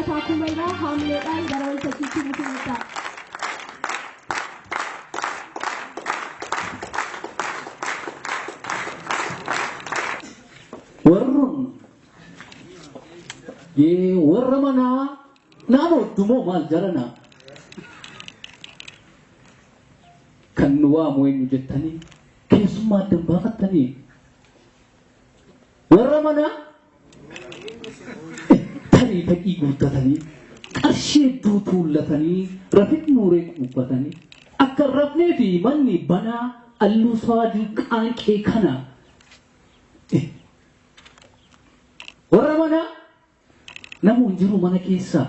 Akaakuu Mayiraa haamileedhaan gara waltajjiitti nu simadhaa. Warrun warra manaa nama oddumoo maal jaranaa kan nu waamu eenyu jettanii keessummaa addan baafattanii warra manaa tarii fedhii guuttatanii qarshii hedduu tuullatanii rafin nuuree quubbatanii akka hin rafnee fi manni banaa alluu saadii qaanqee kana warra manaa namoon jiru mana keessaa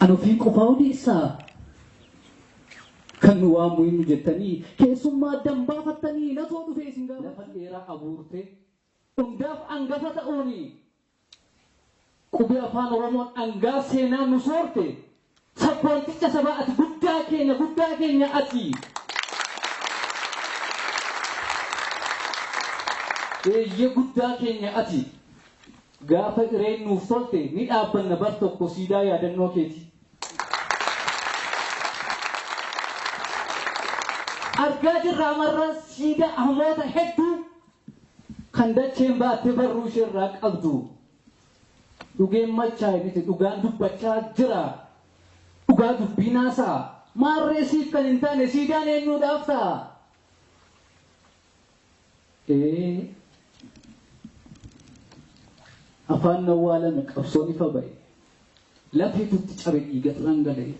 an ofii qofaa odeessaa kan nu waamu eenyu jettanii keessummaa addan baafattanii natoo dhufee isin gaafa lafa dheeraa abuurte hundaaf angafa ta'uuni qubee afaan Oromoon dhangaa seenaa nu soorte sabboonticha sabaa ati guddaa keenya ati. Eeyyee guddaa keenya ati. Gaafa ireen nuuf tolte ni dhaabbanna bar tokko siidaa yaadannoo keeti. Argaa jirra amarra siidaa hamoota hedduu kan dacheen baattee barruu isheerraa qabdu. Dhugeen machaa'e miti dhugaan dubbachaa jira. Dhugaa dubbii naasa'a. Maarree siif kan hin taane siidaan eenyuudhaaf ta'a? Afaan nawwaalame qabsoon ifa ba'e. Lafeetutti cabe dhiigatu dhangala'e.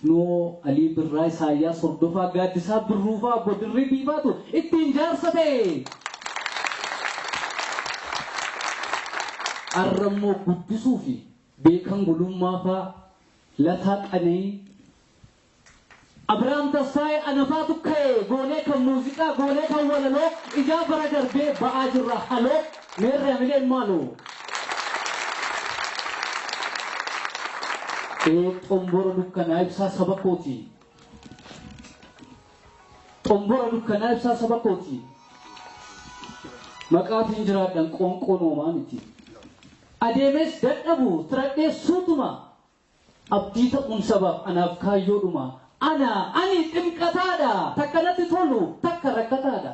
Noo Alii Birraa Isaayyaas Hordofaa Gaaddisaa Birruufaa Obbo Dirrii Biifaatu ittiin jaarsa ta'e. Arrammoo guddisuu fi beekan gulummaa faa Lataa Qana'ii Abiraam Tasfaayee anafaatu ka'e goonee kan muuziqaa goonee kan walaloo ijaa bara darbee ba'aa jirra haloo meerre amileen maaloo. Xombora dukkanaa ibsaa saba kooti. Xombora dukkanaa ibsaa saba kooti. Maqaatiin jiraadhan qoonqoon hoomaa miti. Adeemes dadhabu tiradhee suutuma abdii ta'uun sabaaf anaaf kaayyoodhuma. Ana ani ximqataadha takka natti tolu takka rakkataadha.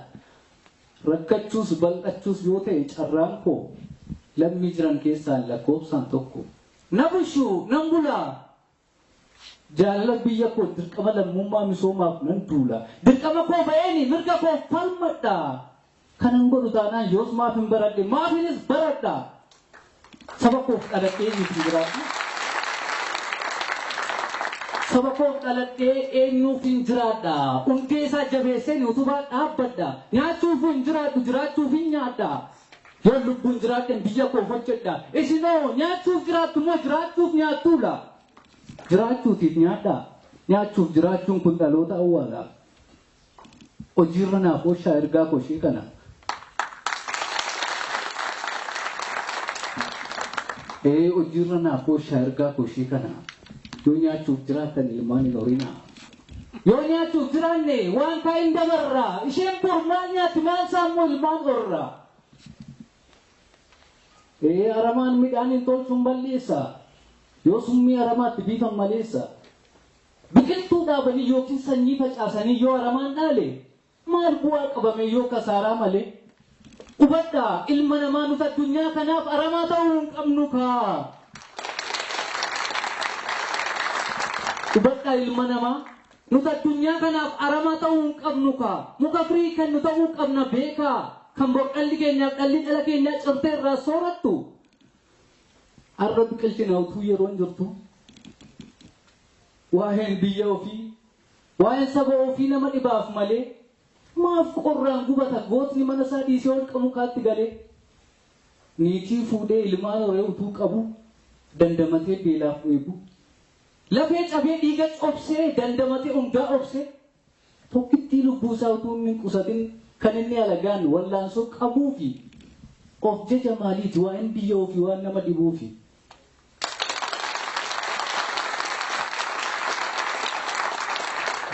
Rakkachuus bal'achuus yoo ta'e carraan koo lammii jiran keessaan lakkoofsaan tokko. Na bushu nan bulaa. Jaalala biyya koo dirqama lammummaa misoomaaf nan duula. Dirqama koo ba'eeni mirga koo falmadha. Kanan godhu taanaan yoos maaf hin baradhe maafinis baradha. Saba koof dhaladhee eenyuuf hin jiraadhu? Saba koof dhaladhee eenyuuf hin jiraadha? Hundee isaa jabeesseen utubaa dhaabbadha. Nyaachuuf hin jiraadhu jiraachuuf hin nyaadha. Yoo lubbuun jiraadhan biyya koof hojjedha. Isinoo nyaachuuf jiraattu moo jiraachuuf nyaattuula? Jiraachuutiif nyaadha. Nyaachuuf jiraachuun kun dhaloota awwaala. Hojiirra naaf ooshaa ergaa koo ishee kana. Hojiirra naaf ooshaa ergaa koo ishee kana. Yoo nyaachuuf jiraattan ilmaan hin horinaa. Yoo nyaachuuf jiraanne waan kaa'in dabarra. Isheen bor maal nyaatti maal saammoo ilmaan horra. Aramaan midhaan hin tolchuun balleessa. Yoo summii aramaatti biifan maleessa. Biqiltuu dhaabanii yookiin sanyii facaasanii yoo aramaan dhaale maal bu'aa qabame yoo kasaaraa malee. Hubadhaa ilma namaa nuti addunyaa kanaaf aramaa ta'uu hin qabnu kaa. Hubadhaa ilma namaa nuti addunyaa kanaaf aramaa ta'uu hin qabnu kaa. Muka firii kan nu ta'uu qabna beekaa. Kan bor dhalli keenyaaf dhalli dhala keenyaa cirtee irraa soorattu. Arra biqilchina utuu yeroon jirtu waa'een biyya ofii waa'een saba ofii nama dhibaaf malee maaf qorraan gubata gootni mana isaa dhiisee holqa mukaatti galee niitii fuudhee ilmaan horee utuu qabu dandamatee beelaaf eegu lafee cabee dhiiga cobsee dandamatee hundaa obsee tokkittii lubbuu isaa utuu hin qusatin kan inni alagaan wallaansoo qabuu fi of jeja maaliiti waa'een biyya ofii waan nama dhibuufi.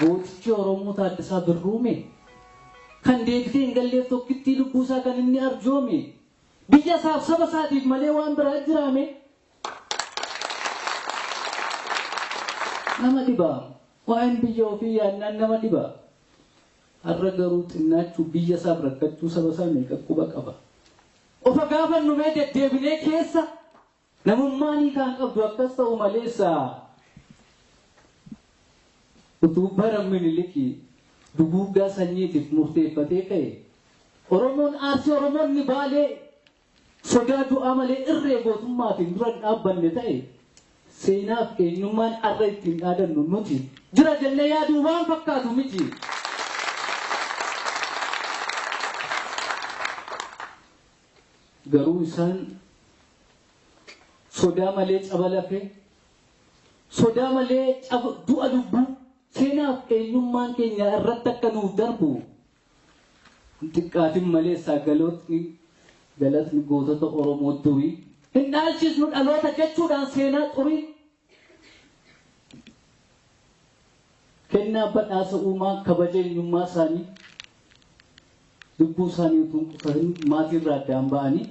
Gootichi Oromoo Taaddasaa Birruume kan deebitee hin galleef tokkittii lubbuu isaa kan inni arjoome biyya isaaf saba isaatiif malee waan biraa jiraame. Nama dhiba. Waa'een biyya ofii yaadnaan nama dhiba. Har'a garuu xinnaachuu biyya isaaf rakkachuu saba isaa meeqa quba qaba. Ofa gaafannu mee deddeebinee keessa namummaan hiikaan qabdu akkas ta'u maleessa. Utuu bara Miniliki duguuggaa sanyiitiif murteeffatee ka'e Oromoon Arsii Oromoonni Baalee sodaa du'aa malee irree gootummaatiin dura hin dhaabbanne ta'e seenaaf eenyummaan har'a ittiin dhaadannu nuti jira jennee yaaduu waan fakkaatu miti. Garuu isaan sodaa malee caba lafee, sodaa malee du'a lubbuu seenaaf eenyummaan keenya irratti akka nuuf darbu xiqqaatin maleessaa galatni gootota Oromoo durii hin dhaalchisnu dhaloota jechuudhaan seenaa xurii kennaa badhaasa uumaa kabaja eenyummaa isaanii lubbuu isaanii utuu hin qusatin maatii irraa addaan ba'anii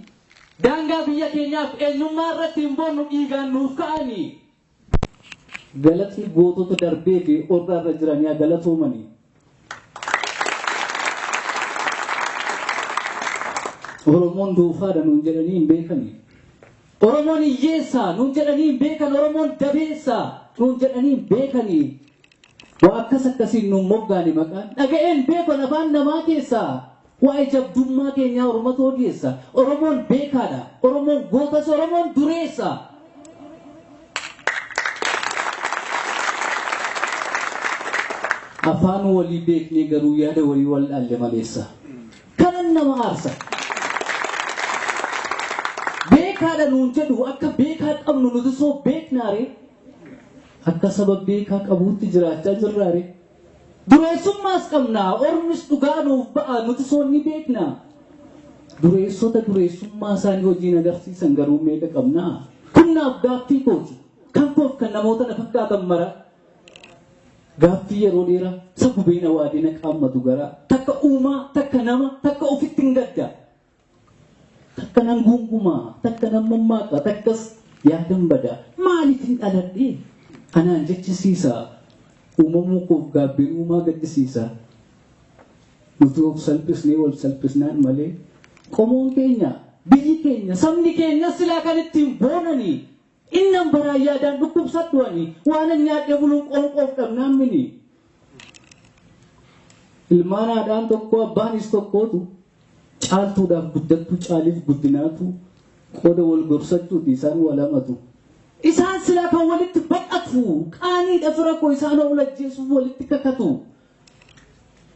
daangaa biyya keenyaaf eenyummaa irratti hin boonnu dhiigaan nuuf ka'anii galatni gootota darbee fi orra irra jiranii haa galatoomanii. Oromoon doofaadha nuun jedhanii hin beekani. Oromoon hiyyeessa nuun jedhanii hin beekan. Oromoon dabeessa nuun jedhanii hin beekani. Waa akkas akkasiin nuun moggaane maqaan dhaga'een beekan afaan namaa keessaa. Waa'ee jabdummaa keenyaa Oromatu odeessa. Oromoon beekaadha. Oromoon gootas, Oromoon dureessa. Afaan walii beeknee garuu yaada walii wal dhaalle maleessa. Kanan nama aarsa. Beekaadha nuun jedhu akka beekaa qabnu nuti soo beeknaare. Akka saba beekaa qabuutti jiraachaa jirraare. Dureessummaas qabna, ormis dhugaa nuuf ba'a, nuti soo ni beekna. Dureessota dureessummaa isaanii hojiin agarsiisan garuu meeqa qabna? Kun naaf gaaffii kooti. Kan koof kan namoota na fakkaatan mara. Gaaffii yeroo dheeraa sagubeen awaadina qaammatu garaa. Takka uumaa, takka nama, takka ofitti hin gadda. Takka nan gungumaa, takka nan mammaaqa, takkas yaadan bada. Maaliif hin dhaladhee? Anaan jechisiisa. Uumamuu koof gaabbiin uumaa gaddisiisa. Nuti of salphisnee wal salphisnaan malee qomoon keenya, biyyi keenya, sabni keenya silaa kan ittiin boonanii innan baraa yaadaan dhukkubsadhuani waan nyaadhee buluun qoonqoof dhabnaan mini. Ilmaan haadhaan tokko abbaanis tokkootu caaltuudhaaf guddattuu caaliif guddinaatu qooda wal gorsachuuti isaan wal hamatu. Isaan silaa kan walitti baqatu qaaniidha fira koo isaan ol ajjeesuuf walitti kakatu.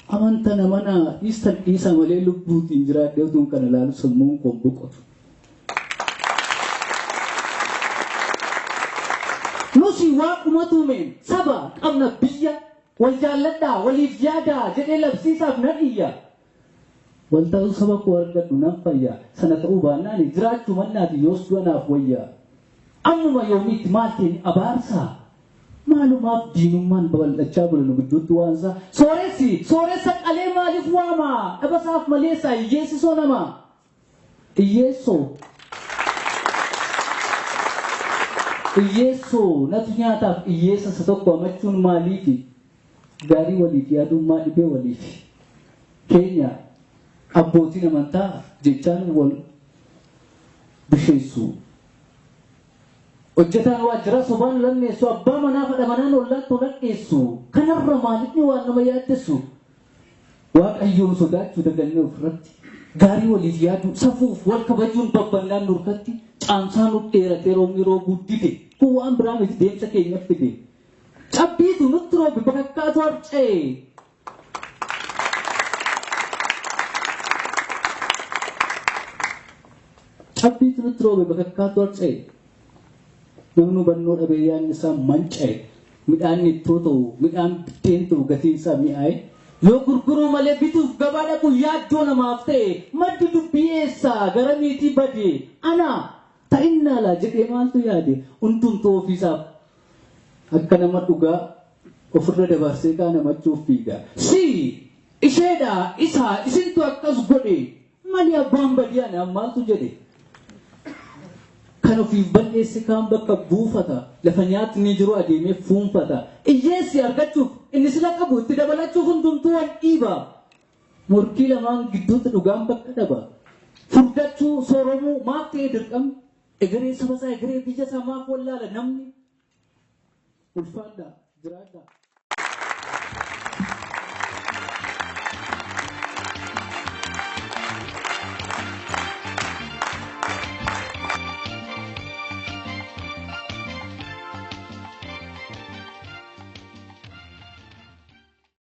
Amantan amanaa dhiistan dhiisa malee lubbuutiin jiraadhee utuun kana ilaalu sammuun koo boqotu. Nusi waaqumatu uumeen saba qabna biyya wal jaalladhaa waliif yaadaa jedhee labsiisaaf nan iyya. Wal ta'uu saba koo argadhu nan fayya sana ta'uu baannaan jiraachuu mannaati yoos du'a naaf wayya. Ammuma yoomiitti maal keenya abaarsaa? Maalumaaf diinummaan babal'achaa bula nu gidduutti waansaa? Sooressi sooressa qalee maaliif waamaa? Dhabasaaf maleessaa hiyyeessisoo namaa? Hiyyeessoo. Hiyyeessoo natu nyaataaf hiyyeessa isa tokko hamachuun maaliifi? Gaarii waliif yaadummaa dhibee waliif. Keenya abbootiin amantaa jechaan wal bisheessu. Hojjetaan waajjiraa sobaan lammeessu abbaa manaa fadha manaan ollaatti ol hadheessu. Kanarra maaliifni waan nama yaaddessu? Waaqayyoon sodaachuu dagannee ofirratti gaarii waliif yaaduu safuuf wal kabajuun babbannaan nurkatti caamsaa nu dheeratee roobni roobuu dide. Kun waan biraa miti deemsa keenyaaf fide. Cabbiitu nutti roobe bakakkaatu harca'e. Cabbiitu nutti roobe bakakkaatu harca'e. Namni hubannoo dhabee yaadni isaa manca'e. Midhaan ittoo ta'u, midhaan biddeen ta'u gatiin isaa mi'aaye. Yoo gurguruu malee bituuf gabaa dhaqu yaaddoo namaaf ta'e maddi dubbii eessaa gara miitii bade ana ta'innaa laa jedhee maaltu yaade hundumtuu ofiisaaf akka nama dhugaa ofirra dabarsee kaan hamachuuf fiiga. Si isheedha isaa isintu akkas godhe mali abbaan badii ana maaltu jedhe. Kan ofiif balleesse kaan bakka buufata. Lafa nyaatni jiru adeemee fuunfata. Iyyeessi argachuuf inni sila qabu itti dabalachuuf hundumtuu wal dhiiba. Morkii lamaan gidduutti dhugaan bakka dhaba. Furdachuu, sooromuu maaf ta'e dirqamni? Egeree saba isaa, egeree biyya isaa maaf wallaala namni? Ulfaadhaa, jiraadhaa.